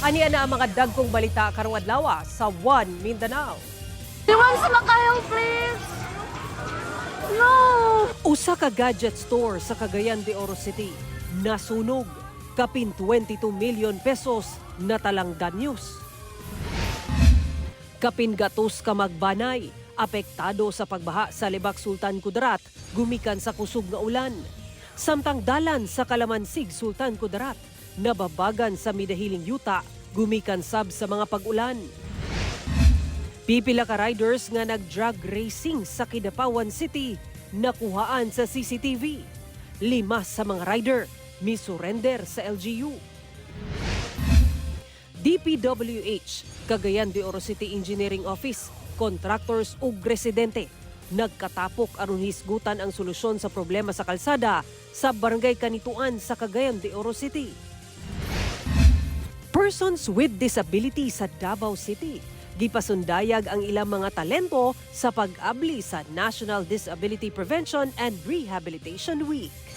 Ania na ang mga dagkong balita karong adlaw sa One Mindanao. Iwan sa makayaw, please! No! Usa ka gadget store sa Cagayan de Oro City nasunog. Kapin 22 million pesos natalang danyos. Kapin gatos ka magbanay, apektado sa pagbaha sa Lebak, Sultan Kudarat, gumikan sa kusog nga ulan. Samtang dalan sa Kalamansig, Sultan Kudarat, nababagan sa midahiling yuta, gumikan sab sa mga pag-ulan. Pipila ka riders nga nag-drag racing sa Kidapawan City nakuhaan sa CCTV. Lima sa mga rider mi-surrender sa LGU. DPWH, Cagayan de Oro City Engineering Office, contractors ug residente nagkatapok aron hisgutan ang solusyon sa problema sa kalsada sa Barangay Canitoan sa Cagayan de Oro City. Persons with disability sa Davao City gipasundayag ang ilang mga talento sa pag-abli sa National Disability Prevention and Rehabilitation Week.